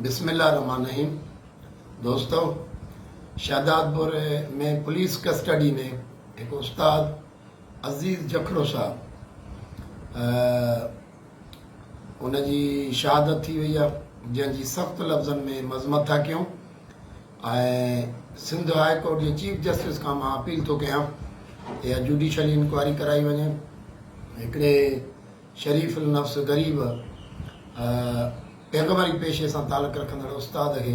بسم الله الرحمٰن الرحيم دوستو شهدادپور ۾ پوليس ڪسٽڊي ۾ هڪ استاد عزيز جکرو صاحب ان جي شهادت ٿي وئي آهي جنهن جي سخت لفظن ۾ مذمت ٿا ڪيون ۽ سنڌ هاء ڪورٽ جي چيف جسٽس کان مان اپيل ٿو ڪيان اها جوڊيشل انڪوائري ڪرائي وڃي هڪڙي شريف النفس غريب پيغمبري پيشي سان تعلق رکندڙ استاد کي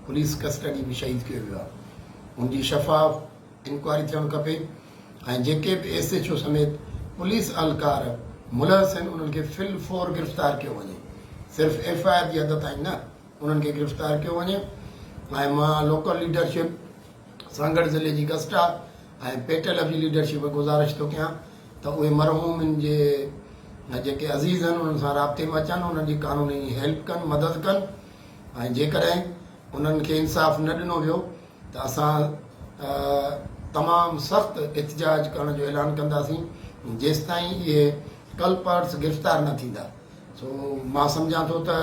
پوليس ڪسٽڊي ۾ شهيد ڪيو ويو آهي ان جي شفاف انڪوائري ٿيڻ کپي ۽ جيڪي به ايس ايڇ او سميت پوليس اهلڪار ملوث آهن انهن کي في الفور گرفتار ڪيو وڃي صرف ايف I R جي حد تائين نه انهن کي گرفتار ڪيو وڃي ۽ مان لوڪل ليڊرشپ سانگهڙ ضلعي جي گسٽا ۽ پيٽل جي ليڊرشپ کي گذارش ٿو ڪيان ته اهي مرحومن جي جيڪي عزيز آهن انهن سان رابطي ۾ اچن انهن جي قانوني هيلپ ڪن مدد ڪن ۽ جيڪڏهن انهن کي انصاف نه ڏنو ويو ته اسان تمام سخت احتجاج ڪرڻ جو اعلان ڪنداسين جيستائين اهي ڪلپرٽس گرفتار نه ٿيندا. سو مان سمجهان ٿو ته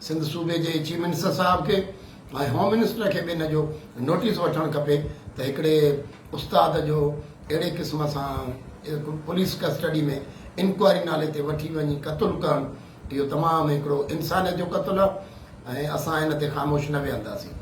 سنڌ صوبي جي چيف منسٽر صاحب کي ۽ هوم منسٽر کي به ان جو نوٽيس وٺڻ کپي ته هڪڙي استاد جو اهڙي قسم سان پوليس ڪسٽڊي ۾ انڪوائري نالي تي وٺي وڃي قتل ڪرڻ اهو تمام هڪڙو انسانيت جو قتل آهي ۽ اسان ان تي خاموش نه ويهنداسين.